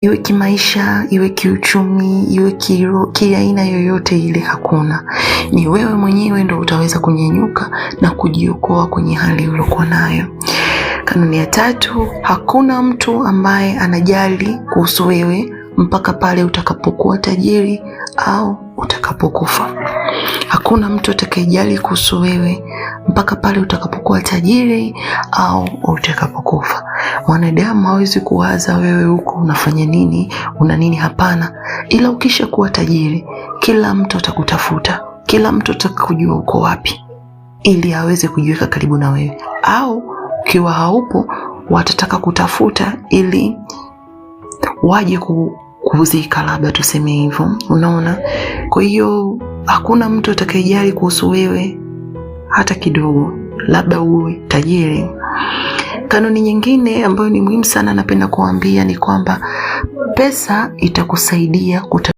Iwe kimaisha, iwe kiuchumi, iwe kiaina yoyote ile, hakuna. Ni wewe mwenyewe ndo utaweza kunyenyuka na kujiokoa kwenye hali uliokuwa nayo. Kanuni ya tatu, hakuna mtu ambaye anajali kuhusu wewe mpaka pale utakapokuwa tajiri au utakapokufa. Hakuna mtu atakayejali kuhusu wewe mpaka pale utakapokuwa tajiri au utakapokufa. Mwanadamu hawezi kuwaza wewe huko unafanya nini, una nini, hapana. Ila ukisha kuwa tajiri, kila mtu atakutafuta, kila mtu atakujua uko wapi, ili aweze kujiweka karibu na wewe, au ukiwa haupo watataka kutafuta ili waje kuzika, labda tuseme hivyo, unaona. Kwa hiyo hakuna mtu atakayejali kuhusu wewe hata kidogo, labda uwe tajiri. Kanuni nyingine ambayo ni muhimu sana, napenda kuambia ni kwamba pesa itakusaidia kuta